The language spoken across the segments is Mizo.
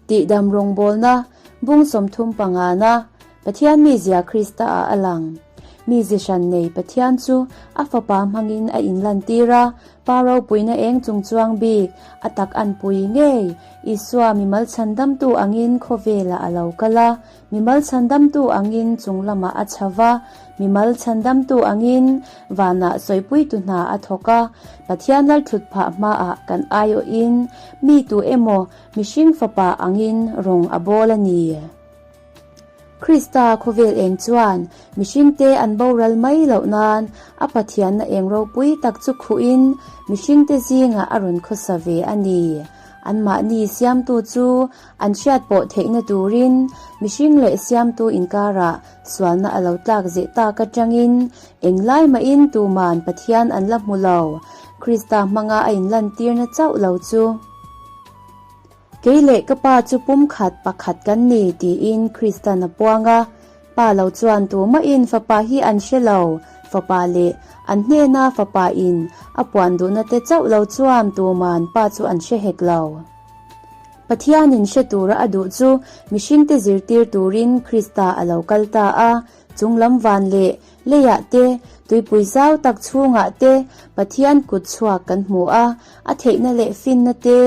Tihdam rawngbawlna bung 30 pangana Pathian mizia Krista-ah a lang. Mizi hran nei Pathian chu a Fapa hmangin a inlantir a, Pa ropuina eng chungchuang bik a tak an pui ngei. Isua mimal chhandamtu angin khawvelah a lo kal a, mimal chhandamtu angin chung lamah a chho va, mimal chhandamtu angin vanah sawipuitu hna a thawk a, Pathian lalthut phah hmaah kan aiawhin mi tu emaw mihring Fapa angin rawng a bawl a ni. Krista khawvel eng chuan mihringte an boral mai loh nan a Pathianna eng ropui tak chu khuhin mihringte zingah a rawn khawsa ve a ni. Anmahni siamtu chu an hriat pawh theihna turin mihring leh siamtu inkarah sualna a lo tlak zeh tak atangin englai mahin tuman Pathian an la hmu lo, Krista hmanga a inlantirna chauh lo chu. Kei leh ka Pa chu pumkhat pakhat kan ni, tiin Kristan a puang a. Pa lo chuan tumahin Fapa hi an hre lo, Fapa leh an hnena Fapa in a puan duhna te chauh lo chuan tuman Pa chu an hre hek lo. Pathianin hre tura a duh chu mihringte zirtir turin Krista a lo kal ta a, chunglam van leh Leiah te, tuipui zau tak chhungah te Pathian kut chhuak kan hmu a, a theihna leh finna te,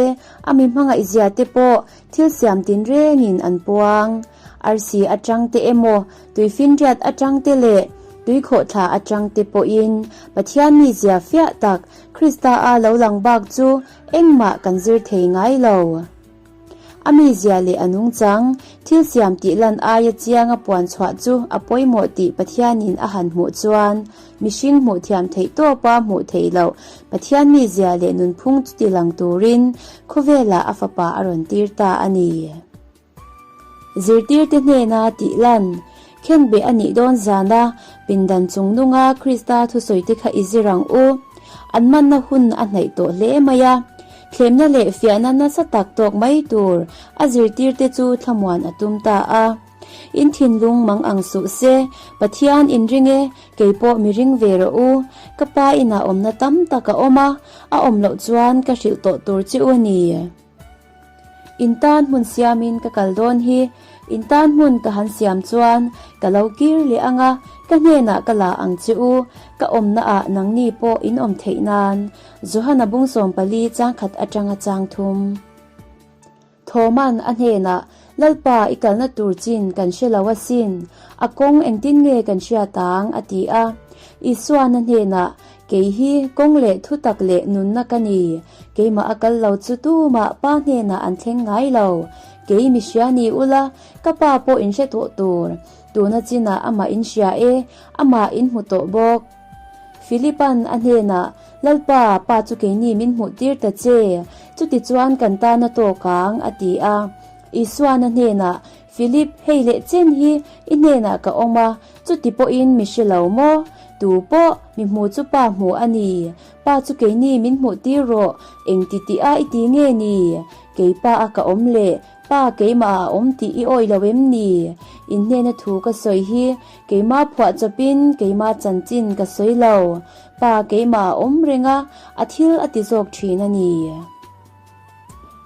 a mi hmangaihzia te pawh thil siam tinrengin an puang. Arsi atang te emaw, tuifinriat atang te leh tuikhawhthla atang te pawhin Pathian mizia fiah tak Krista-a lo lang bak chu engmah kan zir thei ngai lo. A mizia leh a nungchang, thil siam tih lan aia chianga puan chhuah chu a pawimawh tih Pathianin a han hmuh chuan, mihring hmuh thiam theih tawpa hmuh theih loh Pathian mizia leh nunphung chu ti lang turin khawvelah a fapa a rawn tir ta a ni. Zirtirte hnena tih lan, khenbeh a nih dawn zana pindan chungnunga Krista thusawite kha i zir ang u. An manna hun a hnaih tawh hle mai a. Thlemna leh fiahna nasa tak tawk mai tur a zirtirte chu thlamuan a tum ta a. In thinlung mang ang suh se, Pathian in ring e, kei pawh mi ring ve rawh u. Ka pa inah awmna tam tak a awm a, a awm loh chuan ka hrilh tawh tur che u a ni. In tan hmun siamin ka kal dawn hi, in tan hmun ka han siam chuan ka lo kir leh ang a, ka hnenah ka la ang che u, ka awmna ah nangni pawh in awm theih nan. Johana bung 14 changkhat atanga chang thum. Thoman a hnenah, Lalpa i kalna tur chin kan hre lo asin, a kawng engtin nge kan hriat ang? a ti a. Isuan a hnenah, Kei hi kawng leh thutak leh nunna ka ni. Keimah a kal lo chu tumah Pa hnenah an thleng ngai lo. Kei mi hria ni ula, ka Pa pawh in hre tawh tur. Tuna chinah amah in hria e, amah in hmu tawh bawk. Philipa'n a hnenah, Lalpa, Pa chu keini min hmuh tir ta che, chutichuan kan tan a tawk ang, a ti a. Isuan a hnenah, Philip, hei leh chen hi i hnenah ka awm a, chuti pawhin mi hre lo maw? Tu pawh, mi hmu chu pa hmu a ni. Pa chu keini min hmuh tir rawh, eng ti tih a i ti nge ni? Kei pa a ka awm leh, pa keimah a awm tih i awih lo em ni? In hnena thu ka sawi hi, keimah phuah chawpin keimah chanchin ka sawi lo. Pa keimah a awm reng a, a thil a ti zawk thin a ni.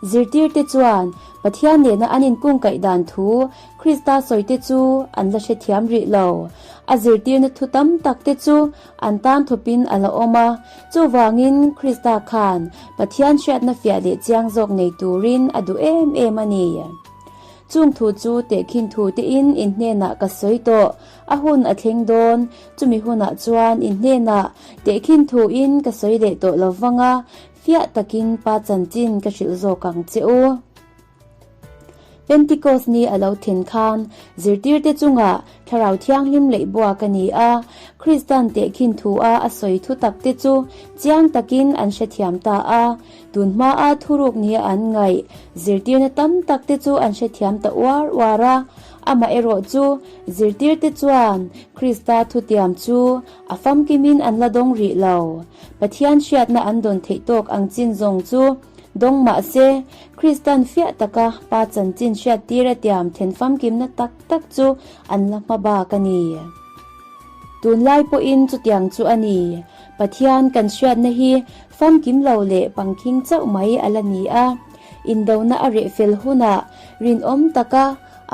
Zirtirte chuan Pathian nena an inkungkaih dan thu Krista sawite chu an la hrethiam rih lo. A zirtirna thu tam takte chu an tan thawpin a la awm a, chuvangin Krista khan Pathian hriatna fiah leh chiang zawk nei turin a duh em em a ni. Chung thu chu tehkhin thu tein in hnenah ka sawi tawh, a hun a thleng dawn, chumi hunah chuan in hnenah tehkhin thuin ka sawi leh tawh lo vang a, Fiah takin Pa chanchin ka hrilh zawk ang che u. Pentikos ni a lo then khan zirtirte chungah Thlarau Thianghlim leih buak a ni a, Kristan tehkhin thu a a sawi thu takte chu chiang takin an hrethiam ta a. Tun hmaa thuruk nia an ngaih zirtirna tam takte chu an hrethiam ta uar uar a. Amaherawh chu zirtirte chuan Krista thutiam chu A famkimin an la dawng rih lo. Pathian hriatna an dawn theih tawk ang chin zawng chu dawng mah se, Kristan fiah taka Pa chanchin hriattir a tiam then famkimna tak tak chu an la hma bak a ni. Tunlai pawhin chutiang chu a ni. Pathian kan hriatna hi famkim lo leh pangkhing chauh mai a la ni a. Indona a reh fel hunah rinawm taka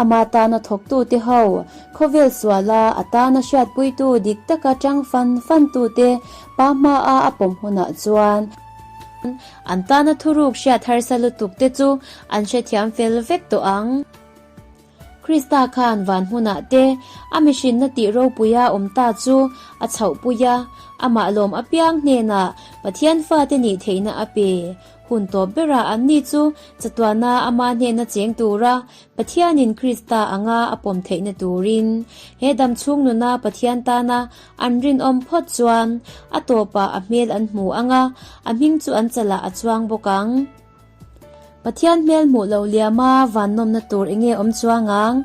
ama tana thawktute ho, khawvel suala a tana hriatpuitu dik taka tang fan fantute pa hmaa a pawm hunah chuan, an tana thuruk hriat harsa lutuk te chu an hrethiam fel vek tawh ang. Krista khan van hmunah te a mihrinna tih ropuia awm ta chu a chhohpui a, amah lawm apiang hnenah Pathian fate nih theihna a pe. Hun tawp berah anni chu chatuana ama hnena cheng tura Pathianin Krista anga a pawm theihna turin he damchhung nuna Pathian tana an rinawm phawt chuan a tawpah a hmel an hmu ang a, a hming chu an chalah a chuang bawk ang. Pathian hmel hmuh lo liama van nawmna tur enge awm chuang ang?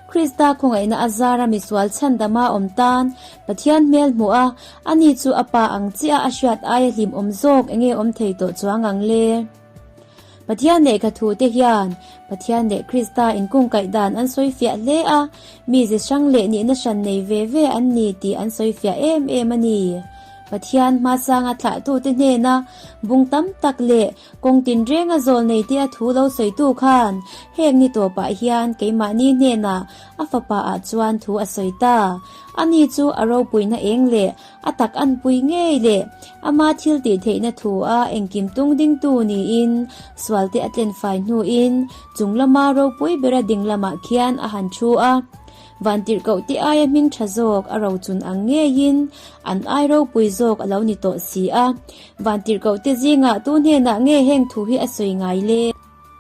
Krista khawngaihna a zara misual chhandama awm tan Pathian hmel hmuh a, ani chu a pa ang chiah a hriat aia hlim awm zawk enge awm thei tawh chuang ang le? Pathian lehkha thu te hian Pathian leh Krista inkungkaih dan an sawi fiah hle a, mize hrang leh nihna hran nei ve ve an ni tih an sawi fiah em em a ni. Pathian hmasanga thlahtute hnena bung tam tak leh Kawng tinrenga zawl nei te a thu lo sawitu khan heng ni tawpah hian keimahni hnenah a fapa ah chuan thu a sawi ta. Ani chu a ropuina eng leh a tak anpui ngei leh ama thil tih theihna thu a engkim tung dingtu niin sual te a tlenfai hnuin chung lama ropui bera ding lamah khian a han thu a. Vantirhkoh te aia hming tha zawk a rochun ang ngeiin an ai ropui zawk a lo ni tawh si a. Vantirhkoh te zingah tu hnenah nge heng thu hi a sawi ngai le?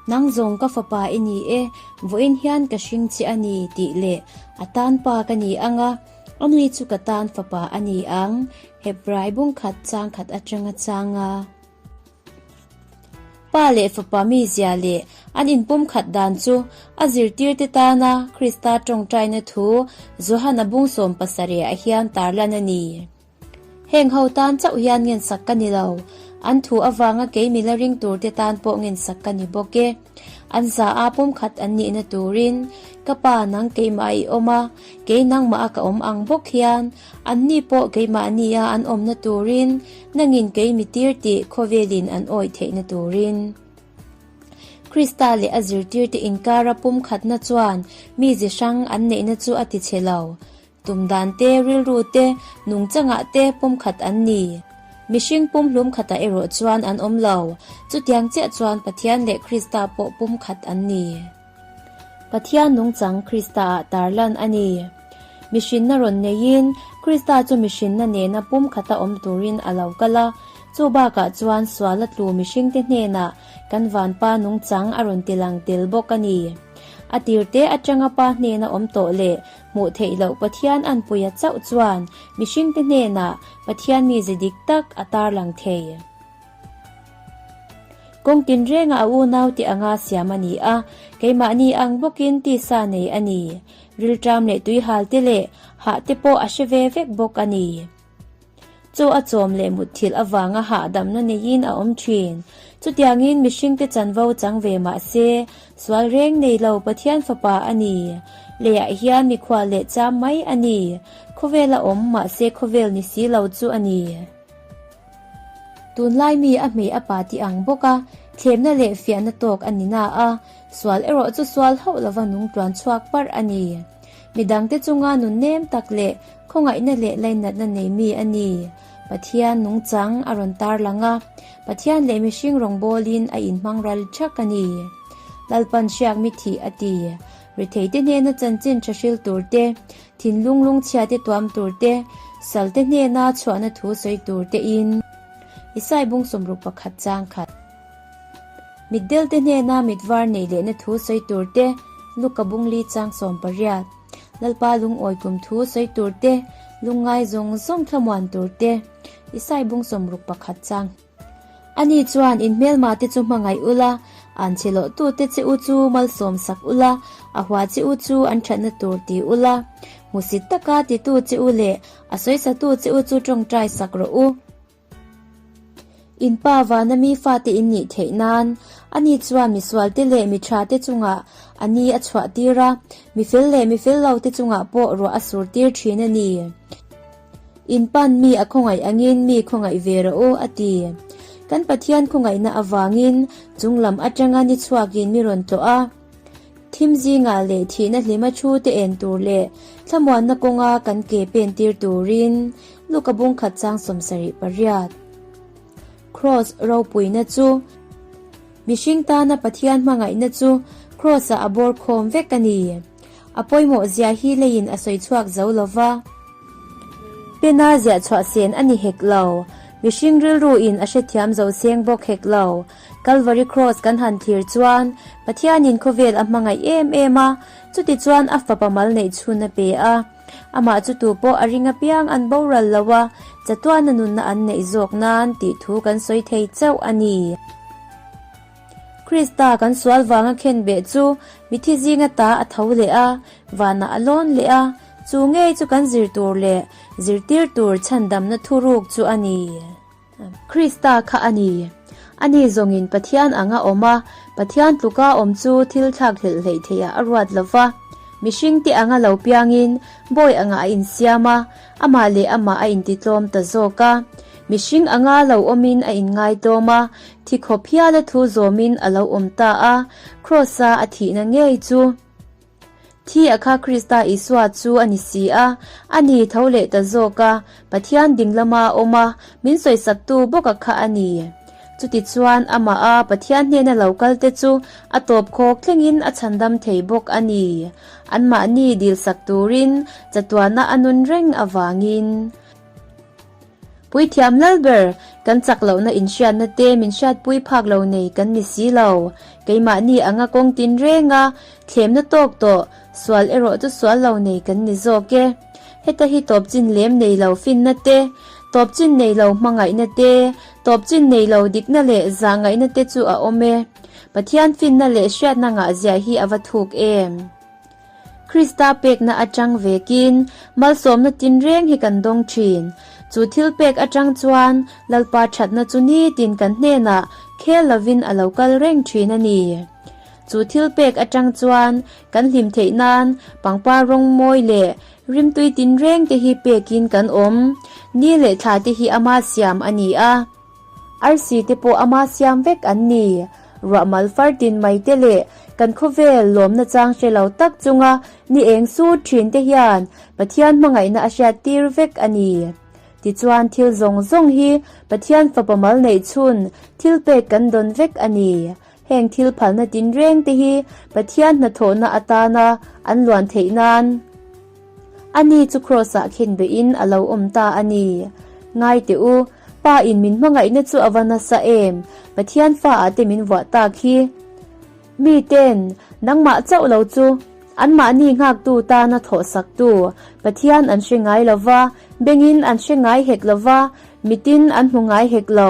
Nang zawng ka fapa i ni e, vawiin hian ka hring che a ni tih leh a tan pa ka ni ang a, ani chu ka tan fapa a ni ang, Hebrai bungkhat changkhat atanga chang a. Pa leh Fapa mizia leh an inpumkhat dan chu a zirtirte tana Krista tawngtaina thu Johana bung 17 ah hian tarlan a ni. Heng ho tan chauh hian ngensak ka ni lo, an thu avanga kei mila ring turte tan pawh ngensak ka ni bawk e. An za a pumkhat an nihna turin, Ka pa nang keimah i awm a, kei nangmah a ka awm ang bawk hian, anni pawh keimahnia an awmna turin, nangin kei mi tir tih khawvelin an awih theihna turin. Krista leh a zirtirte inkara pumkhatna chuan mi zi hrang an neihna chu a tichhe lo. Tum dan te, rilru te, nungchangah te pumkhat an ni. Mihring pumhlum khatah erawh chuan an awm lo. Chutiang chiah chuan Pathian leh Krista pawh pumkhat an ni. Pathian nungchang Kristaah tarlan a ni. Mihrinna rawn neiin, Krista chu mihrinna nena pumkhata awm turin a lo kal a. Chu bakah chuan suala tlu mihringte hnenah kan vanpa nungchang a rawn tilang tel bawk a ni. A tirte atanga Pa hnena awm tawh leh Hmuh theih loh Pathian anpuia chauh chuan mihringte hnenah Pathian mize dik tak a tarlang thei. Kawng tinrenga a unau tih anga siam a ni a, keimahni ang bawkin tisa nei a ni. Rilṭam leh tuihal te leh hah te pawh a hre ve vek bawk a ni. Chaw a chawm leh mutthilh avanga hahdamna neiin a awm thin. Chutiangin mihringte chanvo chang ve mah se, sual reng nei lo Pathian fapa a ni. Leiah hian mikhual leh cham mai a ni. Khawvel a awm mah se khawvel ni si lo chu a ni. Tunlai mi a hmei a pa tih ang bawk a, thlemna leh fiahna tawk a ni na a, sual erawh chu sual hauh lova nung tluan chhuak parh a ni. Midangte chunga nun nem tak leh Khawngaihna leh lainatna nei mi a ni. Pathian nungchang a rawn tarlang a, Pathian leh mihring rawngbawlin a inhmang ral thak a ni. Lalpan hriak mi thih a ti. Retheite hnena chanchin tha hril tur te, thinlung lungchhia te tuam tur te, salte hnena chhuahna thu sawi tur te in. Isai bung 61 chang khat. Mitdelte hnena mitvar neih lehna thu sawi tur te, Luka bung li chang 18. Lalpa lungawi kum thu sawi tur te, lungngai zawng zawng thlamuan tur te, Isai bung 61 chang. Ani chuan in hmelma te chu hmangaih ula, an chhe loh tu te che u chu malsawm sak ula, a hua che u chu an thatna tur ti ula, hmusit taka titu che u leh a sawisatu che u chu tawngtai sak rawh u. In pa vana mi fate in nih theih nan, ani chuan misualte leh mi thate chungah a ni a chhuah tir a, mi fel leh mi fel lote chungah pawh ruah a sur tir thin a ni. In pan mi a khawngaih angin mi khawngaih ve rawh u, a ti. Kan Pathian khawngaihna avangin chunglam atanga ni chhuakin mi rawn tlawh a. Thim zingah leh thihna hlima thu te en tur leh thlamuanna kawnga kan ke pen tir turin Luka bung khat chang 78. Kraws ropuina chu Mihring tana Pathian hmangaihna chu Kraws-ah a bawr khawm vek a ni. A pawimawh zia hi leiin a sawi chhuak zo lo va. Pena ziah chhuah sen a ni hek lo. Mihring rilru in a hrethiam zo seng bawk hek lo. Calvary Cross kan han thlir chuan Pathianin khawvel a hmangaih em em a, chuti chuan a fapa mal neih chhun a pe a. Amah chu tu pawh a ring apiang an boral lo a, chatuana nunna an neih zawk nan tih thu kan sawi thei chauh a ni. Krista kan sual vanga khenbeh chu mithi zinga ta a tho leh a, vanah a lawn leh a, chu ngei chu kan zir tur leh zirtir tur chhandamna thuruk chu a ni. Krista kha a ni. Ani zawngin Pathian anga awm a, Pathian tluka awm chu thil thlak hlelh hleih theihah a ruat lo va. Mihringte anga lo piangin bawi angah a insiam a, amah leh amah a intitlawm ta zawk a. Mihring anga lo awmin a inngaitawm a, thi khawp hiala thu zawmin a lo awm ta a, Kraws-a a thihna ngei chu thi a kha Krista Isua chu a ni si a, a ni tho leh ta zawk a, Pathian ding lama awm a, min sawisaktu bawka kha a ni. Chutichuan amah a Pathian hnena lo kal te chu a tawp khawk thlengin a chhandam thei bawk a ni. Anmahni dilsak turin chatuana a nun reng avangin. Puithiam lal ber, kan chak lohna inhriatna te min hriatpui phak lo nei kan ni si lo. Keimahni anga kawng tin renga thlemna tawk tawh, sual erawh chu sual lo nei kan ni zawk e. Heta hi tawp chin lem nei lo finna te, tawp chin nei lo hmangaihna te, tawp chin nei lo dikna leh zahngaihna te chu a awm e. Pathian finna leh hriatna ngahzia hi a va thuk em! Krista pekna atang vekin malsawmna tinreng hi kan dawng thin. Chu thil pek atang chuan Lalpa thatna chu nitin kan hnenah khel lovin a lo kal reng thin a ni. Chu thil pek atang chuan kan hlim theih nan pangpar rawng mawi leh rimtui tinreng te hi pekin kan awm. Ni leh thla te hi ama siam a ni a. Arsi te pawh ama siam vek an ni. Ruah mal far tin mai te leh kan khawvel lawmna chang hre lo tak chunga ni eng sur thin te hian Pathian hmangaihna a hriat tir vek a ni. Tichuan thil zawng zawng hi Pathian fapa mal neih chhun thil pek kan dawn vek a ni. Heng thil phalna tinreng te hi Pathian hnathawhna atana an luan theih nan Ani chu Kraws-ah khenbehin a lo awm ta a ni. Ngai teh u, Pa in min hmangaihna chu a va nasa em, Pathian fa ah te min vuah tak hi. Mi ten, nangmah chauh lo chu, anmahni nghaktu tana thawhsaktu, Pathian an hre ngai lo va, bengin an hre ngai hek lo va, mitin an hmu ngai hek lo.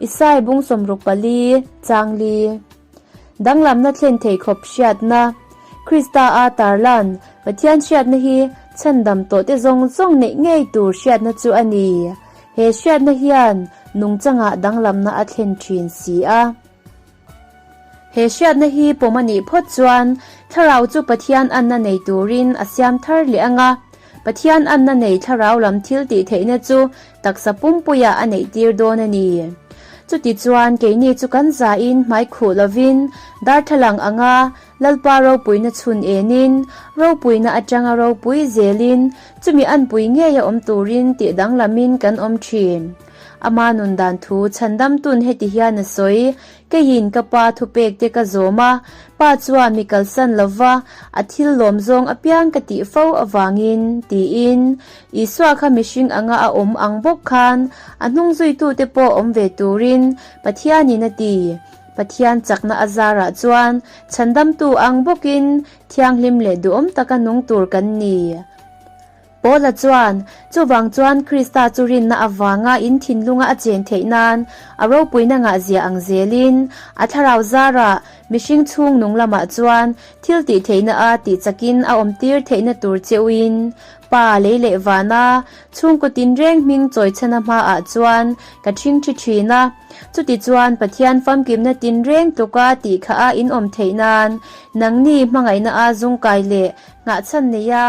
Isai bung 64, changli. Danglamna thlen thei khawp hriatna, Krista a tarlan Pathian hriatna hi chhandam tawhte zawng zawng neih ngei tur hriatna chu a ni. He hriatna hian nungchangah danglamna a thlen thin si a. He hriatna hi pawm a nih phawt chuan thlarau chu Pathian anna nei turin a siam thar leh ang a. Pathian anna nei thlarau lam thil tih theihna chu taksa pumpuiah a neih tir dawn a ni. Chutichuan keini chu kan zain hmai khuh lovin darthlalang anga Lalpa ropuina chhun enin, ropuina atanga ropui zelin chumi anpui ngeia awm turin tih danglamin kan awm thin. Ama nun dan thu chhandamtun heti hian a sawi, Keiin ka pa thupek te ka zawm a, pa chuan mi kalsan lova a thil lawm zawng apiang ka tih fo avangin, tiin Isua kha mihring anga a awm ang bawk khan a hnungzuitute pawh awm ve turin Pathianin a ti. Pathian chakna a zarah chuan chhandamtu ang bawkin thianghlim leh duhawm taka nung tur kan ni. Paula chuan, Chuvang chuan Krista chu rinna avanga in thinlunga a chen theih nan, a ropuina ngahzia ang zelin, a thlarau zarah mihring chhung nung lamah chuan thil tih theihna a tih chakin a awmtir theihna tur cheuhin, Pa lei leh vana chhungkaw tinreng hming chawichhana hmaah chuan ka ṭhing ṭhi ṭhin a. Chutichuan Pathian famkimna tinreng tluka tih kha a inawm theih nan, nangni hmangaihna a zungkai leh nghahchhan neia.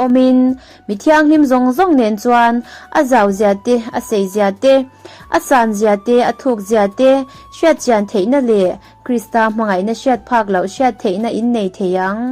Awmin, mi thianghlim zawng zawng nen chuan a zau zia te, a sei zia te, a san zia te, a thuk zia te hriat chian theihna leh Krista hmangaihna hriat phak loh hriat theihna in nei thei ang.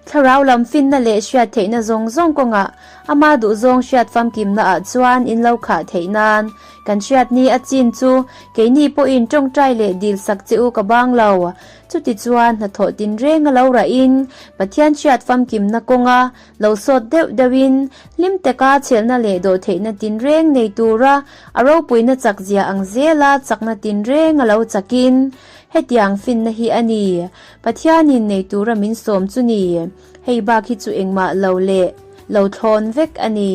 Thlarau lam finna leh hriat theihna zawng zawng kawngah ama duhzawng hriat famkimna ah chuan in lo khah theih nan kan hriat ni a chin chu keini pawhin tawngtai leh dil sak che u ka bang lo. Chutichuan hnathawh tinreng a lo rahin Pathian hriat famkimna kawnga lo sawt deuh deuhin hlim taka chhelna leh dawhtheihna tinreng nei tura a ropuina chakzia ang zela chakna tinreng a lo chakin hetiang finna hi a ni. Pathianin nei tura min sawm chu ni. Hei bak hi chu engmah lo leh lo thlawn vek a ni.